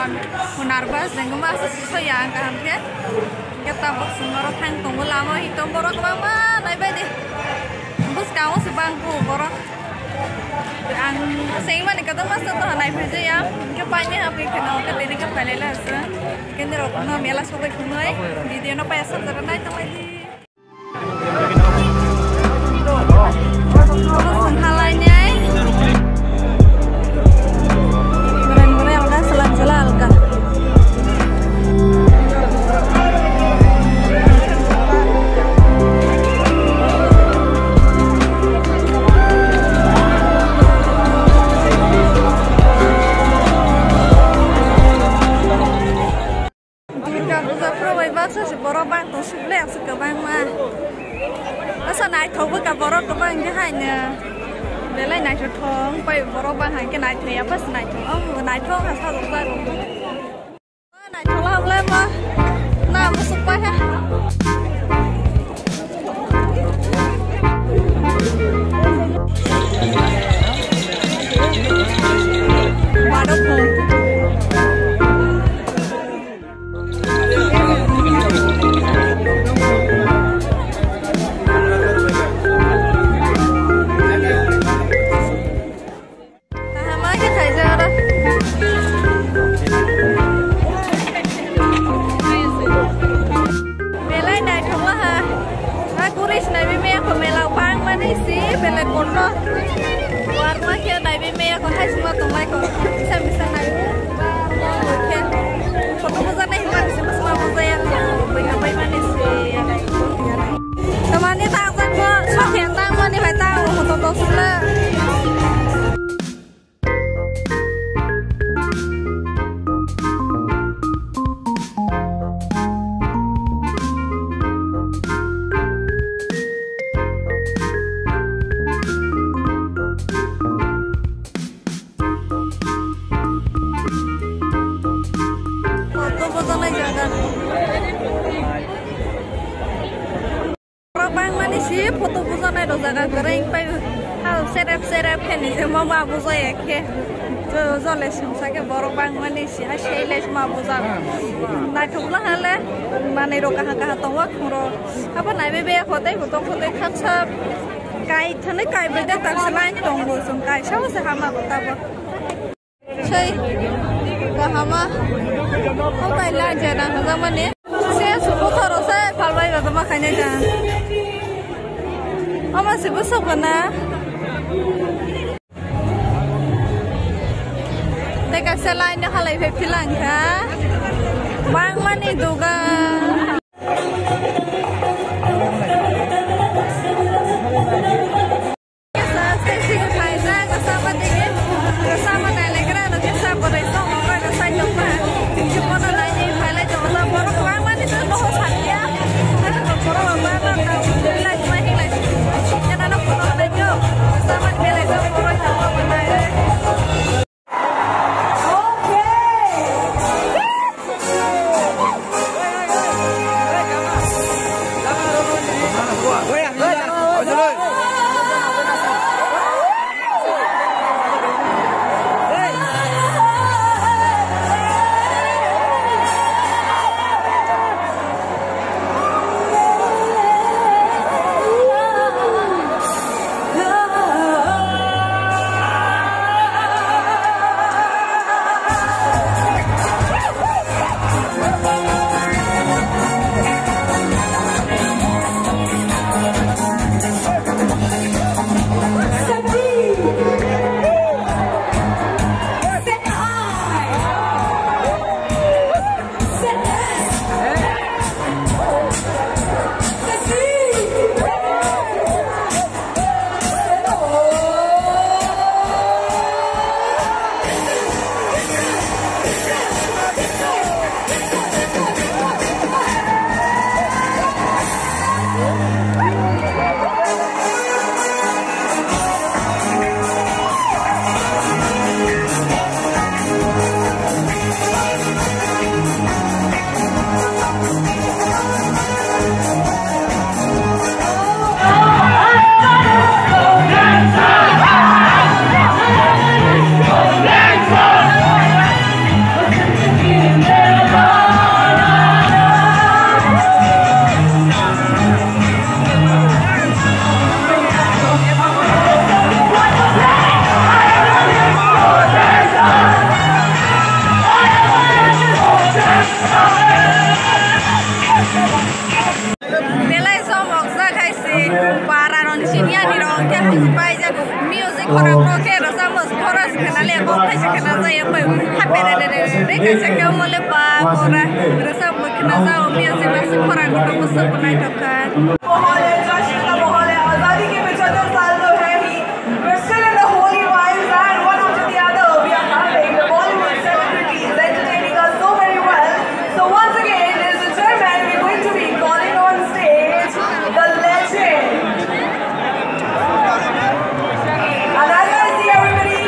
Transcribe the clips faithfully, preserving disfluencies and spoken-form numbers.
Nervous jengma soya ang kaham khe. Khe tabuk sung oro thang tongo lama hitom borok kwbangma naibai di. Bwskango se bang ku borok. Ang sengmani kadam masa to naiphai jaya. Khe paini hapwi kheno khe tini khe phailai la se. Khe nirok no mela sogwi khunui video no paya sar jaga nai tongbai di. Durga puja phuru bai baksa se borok bang tong suk le aswk kwbangma. Asa naithok bwkha borok kwbang khe haino. Belai naithothok wng pai borok bang hai khe naithok ya pas naithok. Oh, naithok ha sajak jago. Naithok la hamle ma. Na musuk pai ha. Borok. Kaham khe khaijak aro. Belai naithok laha. A guri sinai bimi ako mela bang mani si belai kotor. Warma khe nai bimi ako hai sima tonglai ko. Bisa bisa nai. Photo bujaknai hinmani se bwsma bujaya, buina bai mani se. Tamani ta jang bo, sokhe tang mani bai ta, o hoto to sula. Photo bojaknai jaga. Borok bangmani si photo bojaknai rok jaga kwrwi pai hal serep serep khe ni je mama bujaya khe. Jo jole sumsa khe borok bangmani si hai sei le ma bujak. Naithok la hale manwi rok kaha kaha tongo khoro. Abo naibe be khotai khotai khaksa kai thani kai bai da taksa line tongo sum kai sao se hama bo tabo. Sei kahama. Hau bai la jana hajak mani. Se subu thoro se phalbai ba ma khainai ta. Ama se bu sokona. Teka se line halai phe philang kha. Bang mani duga. Ang sini ani rok khe hwnwi paijak music khorang no khe rwchapmung khorang se khna le kok thai se khna jaya pai ha pere re re re re kaisa khe omo le ba khorang rwchapmung khna jao music ba se khorang kotor bwswk bo naithok kha. माहौल है, जश्न का माहौल है, आजादी के पचहत्तर साल तो है ही। We're still in the holy vibes and one after the other we are having the Bollywood celebrities entertaining us so very well. So once again, ladies and gentlemen, we're going to be calling on stage the legend. And as I see everybody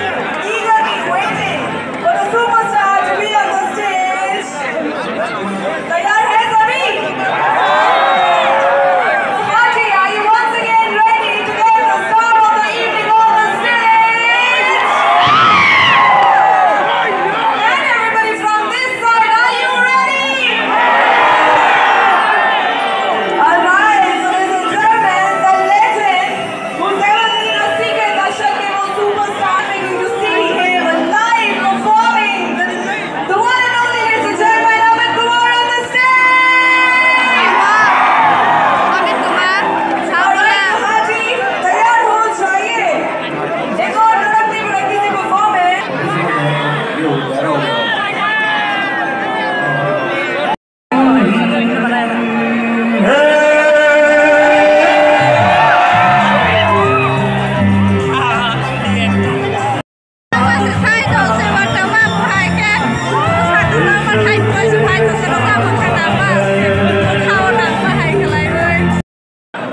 eagerly waiting for the superstar to be on the stage. तैयार है सभी? Party, are you once again ready to get the star of the evening on the stage? And everybody from this side, are you ready? All right, so ladies and gentlemen, the legend who's ever seen a secret, the Shakti superstar, making you see him live performing. The, the one and only, ladies and gentlemen, Amit Kumar on the stage. Amit Kumar, all right, Haji, तैयार हो जाइए। एक और नवरात्रि में किसी performance।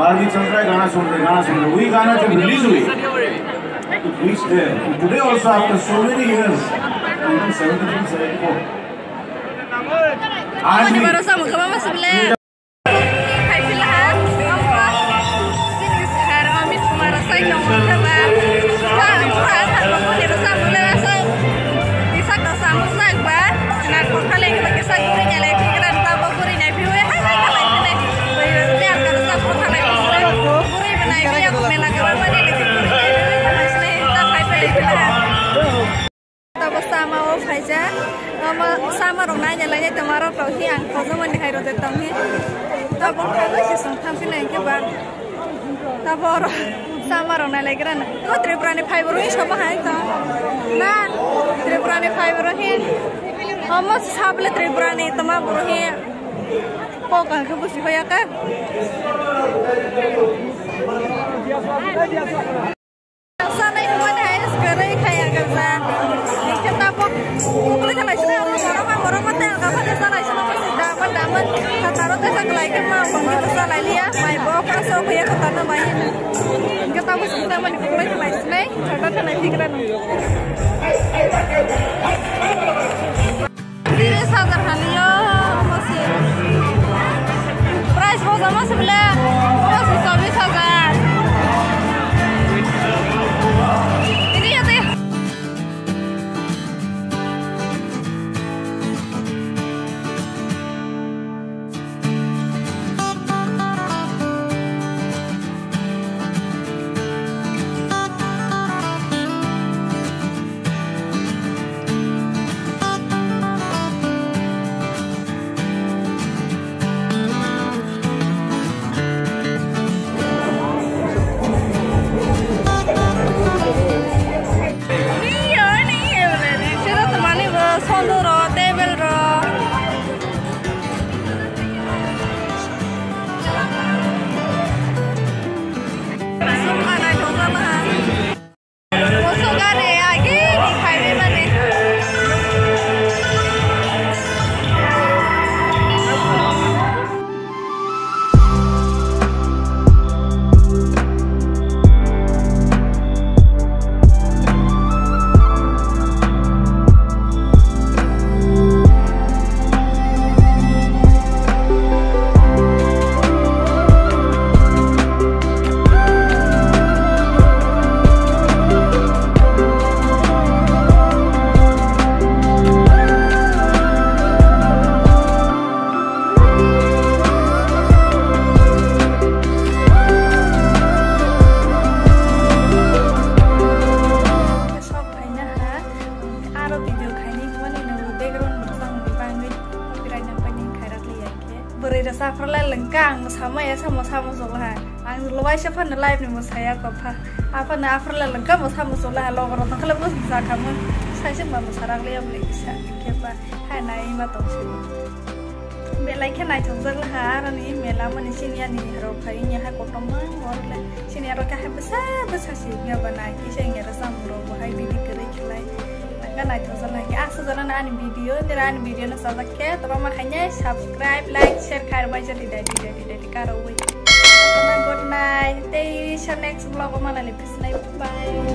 बारहवीं चल रहा है, गाना सुन रहे, गाना सुन रहे। वही गाना जब रिलीज हुई तो बीच दे, today also after so many years, nineteen seventy three seventy four, आज भी Tabo sama o phaijak, ama sama rok naina lai tongma rok rok hi ang khojomani hai rode tong hi. Tabo khago se song thampi nai khe ba. Tabo oro sama rok nai lai gra na. Ko Tripura ni phai boro hi soba hai to. Na Tripura ni phai boro hi. Omo sable Tripura ni toma boro hi. Ko ka khe busi hoya ka. Sanai hwnmani hai kwrwi khai ang kha. Hingke tabok kwrwi khalai sini abo borok ma borok ma tel kha phani salai sini ma sida ma daman khataro tesa kwlai khe ma bangni bwsa lai liya mai bo kha sok ya khatano bai hino. Hingke tabok sida mani kwrwi khalai sini chota khalai tigra no. Tris hajar haliyo, omo se. Price bo jama se bile, omo se chobis hajar. Ini ya teh. Sero to mani bo sondo ro, table ro. Summa naithok jana hai. Moso gari agi ni khai bai mani. Sok phaina ha, aro video khaini hwnmani no background rwchapmung ni bagwi copyright nang paini khairok liya khe. Bwrwi rwchapharlai lengkha ang samaya samo samo jokla ha. Ang Lo waisa phano live ni mwsaya kho pha. Aphano aphar le lengka mwsa muchung la logo rok tongkha le bus mwsa kha mo. Saising ba mwsa rak le yam le kisa khe ba. Hai nai ma tong si. Belai khe naithok jak le ha aroni mela mani senior ni rok khai ni ha kotom ma ngor le. Senior rok khe hai bwsa bwsa si ya ba nai kisa ngi ra sam rok bo hai bidi kwrwi khlai. Nangka naithok jak le ha khe aswk jora na ani video, nira ani video no sajak khe tobama khainai subscribe, like, share khai bai jati dai dai dai dai karo wi. Good night. Tei sa next vlog o malai le phisnai. Bye.